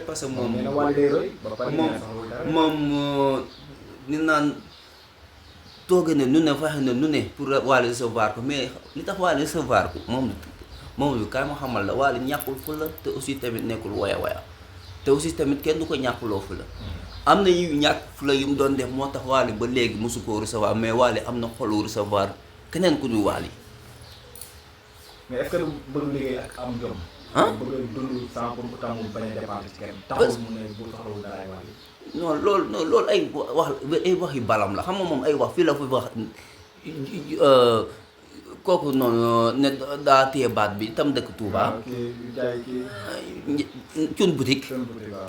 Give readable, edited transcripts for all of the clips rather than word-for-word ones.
parce que moom moom nee na Wally day roy ba pare moom nee na soxlawul dara. moom ni naan tooge ne nu ne fexe ne nu ne pour Wally recevoir ko mais li tax Wally recevoir ko moom bi kaay ma xamal la Wally ñàkkul fu la te aussi tamit nekkul waya waya te aussi tamit kenn du ko ñàkkuloo fu la am na yu ñàkk fu la yu mu doon def moo tax Wally ba léegi mosu koo recevoir mais Wally am na xolu recevoir keneen ku dul Wally. mais est-ce que du bëgg liggéey ak am jom. ah bëgg a dund sans pour mu tàmm bañ a dépendre ci kenn. taxul mu ne bu soxlawul dara ay Wally. non loolu ay wax yu balam la xam nga moom ay wax fii la fi wax kooku noonu ne daa téye baat bi tam dëkk Touba. kii jaay kii. Cun boutique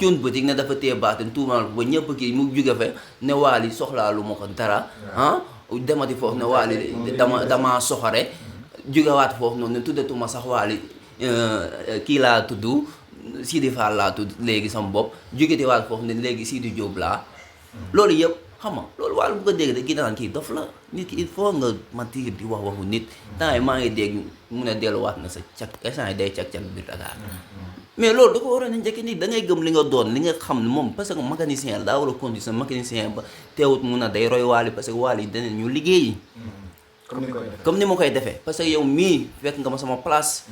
Cun boutique ne dafa téye baat bi tuumaal ko ba ñëpp kii mu jóge fe ne Wally soxlaalu ma ko dara ah demati foofu ne Wally dama soxore jógewaat foofu noonu ne tuddatuma sax Wally kii laa tudd Sidi Fall laa tudd léegi sama bopp jógetewaat foofu ne léegi Sidi Diop laa loolu yëpp xam nga loolu Wally bu ko dégg de gi naan kii dof la nit ki il faut nga mentir di wax waxu nit temps yi maa ngi dégg mun a delluwaat na sa cag instant yi day cag-cag biir Dakar mais loolu da ko waroon a njëkk nit da ngay gëm li nga doon li nga xam ne moom parce que mécanicien la daa war a conduire sa mécanicien ba teewut mun a day roy Wally parce que Wally dana ñu liggéeyi comme ni ma koy defee parce que yow mii fekk nga ma sama place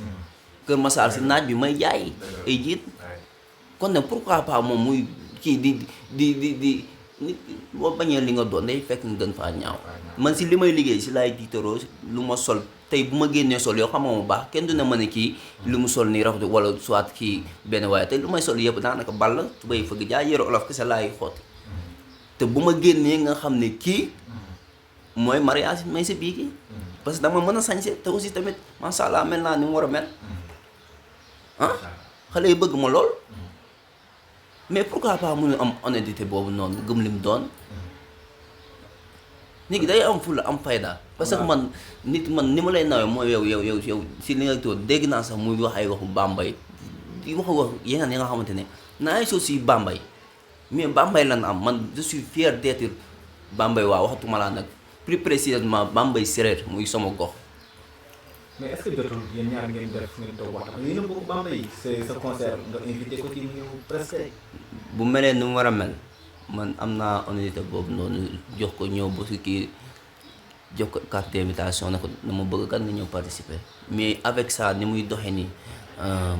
Kër Massar si naaj bi may jaay ay jiit kon nag pourquoi pas moom muy kii di nit boo bañee li nga doon day fekk nga gën faa ñaaw man si li may liggéey si laay tiitaroo lu ma sol tey bu ma génnee sol yoo xam nga mu baax kenn du ne ma ne kii lu mu sol nii rafet wala soit kii benn waaye te lu may sol yëpp daanaka ball tubay fëgg jaay yëre olof kese laay xooti te bu ma génnee nga xam ne kii mooy mariage may sa bii kii parce que dama mën a sañse te aussi tamit macha allah mel naa ni mu war a mel ah xale yi bëgg ma lool mais pourquoi pas mënu am honnêteté boobu noonu gëm lim doon nit ki day am fulla am fayda parce que man nit man ni ma lay nawee mooy yow si li nga toog dégg naa sax muy wax ay waxu Bambey di wax yeneen yi nga xamante ne naa ay si Bambey mais Bambey lan am man je suis fier d'être Bambey waaw waxatuma laa nag plus précisément Bambey séréer muy sama gox. mais est-ce que jotul yéen ñaar ngeen toog waxtaan yéen a bokk Bambey c'est sa concert nga invité ko ci ñëw presque. bu melee ni mu war a mel man am naa honnêteté boobu noonu jox ko ñëw ba si kii jox ko carte d'invitation ne ko na ma bëgg kan nga ñëw participer mais avec ça ni muy doxee nii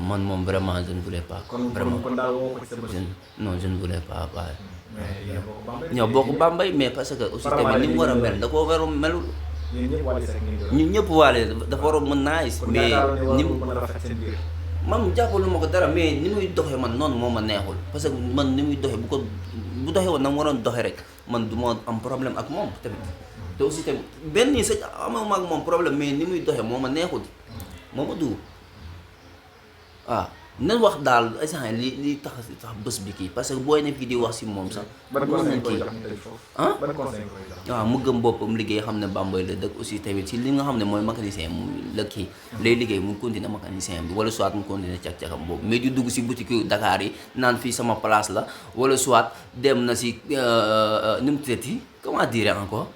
man moom vraiment je ne voulais pas. vraiment kon daal woo ko ci sa bët. non je ne voulais pas waaye. mais yéen a bokk Bambey. ñoo bokk Bambey mais parce que aussi tamit ni mu war a mel da koo war a melul. yéen ñëpp Wally Seck ngeen ñun ñëpp Wally dafa war a mën nice mais ni mu mën a rafet seen biir. man jàppalu ma ko dara mais ni muy doxee man noonu moo ma neexul parce que man ni muy doxee bu doxee woon na mu waroon doxee rek man du ma am problème ak moom tamit te aussi tamit benn nii sax amuma ak moom problème mais ni muy doxee moo ma neexul moo ma dugg waaw nan wax daal instant li tax bés bi kii parce que booy ne fii di wax si moom sax. ban conseil koy jox ban conseil koy jox. waaw mu gëm boppam liggéey xam ne Bambey la dëkk aussi tamit si li nga xam ne mooy mécanicien mu la kii lay liggéey mu continuer mécanicien bi wala soit mu continuer cag-cagam boobu mais du dugg si boutique Dakar yi naan fii sama place la wala soit dem na si nu mu tuddati comment dire encore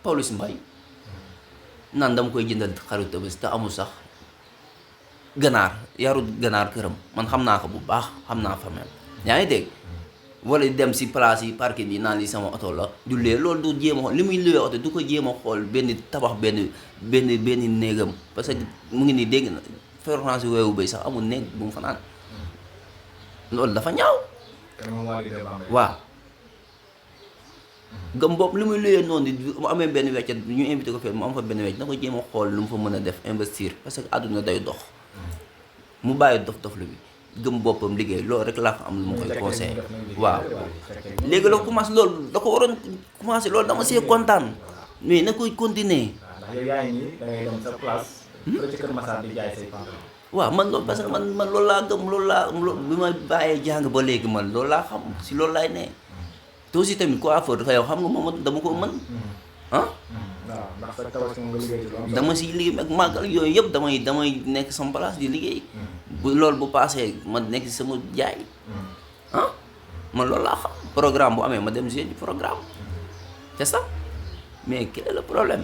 Pawlish Mbaye naan dama koy jëndal xaru Tabaski te amul sax ganaar yarut ganaar këram man xam naa ko bu baax xam naa famille yaa ngi dégg wala dem si place yi parking yi naan li sama oto la du lee loolu du jéem a xool li muy luwee oto du ko jéem a xool benn tabax benn néegam parce que mu ngi nii dégg na France weewu bay sax amul néeg bu mu fanaan loolu dafa ñaaw waaw gëm bopp li muy luwee noonu mu amee benn weccet ñu invité ko fee mu am fa benn wecc na ko jéem a xool lu mu fa mën a def investir parce que àdduna day dox mu bàyyi dof lu bi gëm boppam liggéey loolu rek laa ko am lu ma koy conseillé waaw léegi la commencé loolu da ko waroon commencé loolu dama see kontaan mais na koy continuer. ndax yow yaa ngi nii da ngay dem sa place. fële ci Kër Massar di jaay say pantalon. waaw man loolu parce que man loolu laa gëm loolu laa bi ma bàyyee jàng ba léegi man loolu laa xam si loolu laay ne te aussi tamit coiffeur dafa yow xam nga moom dama ko mën ah. waaw ndax sa tabaski nga liggéey ci lu am dama si liggéey ak màggal yooyu yëpp damay nekk sama place di liggéey. bu loolu bu paasee ma nekk si sama jaay. ah man loolu laa xam programme bu amee ma dem jouer du programme c'est ça mais quel est le problème.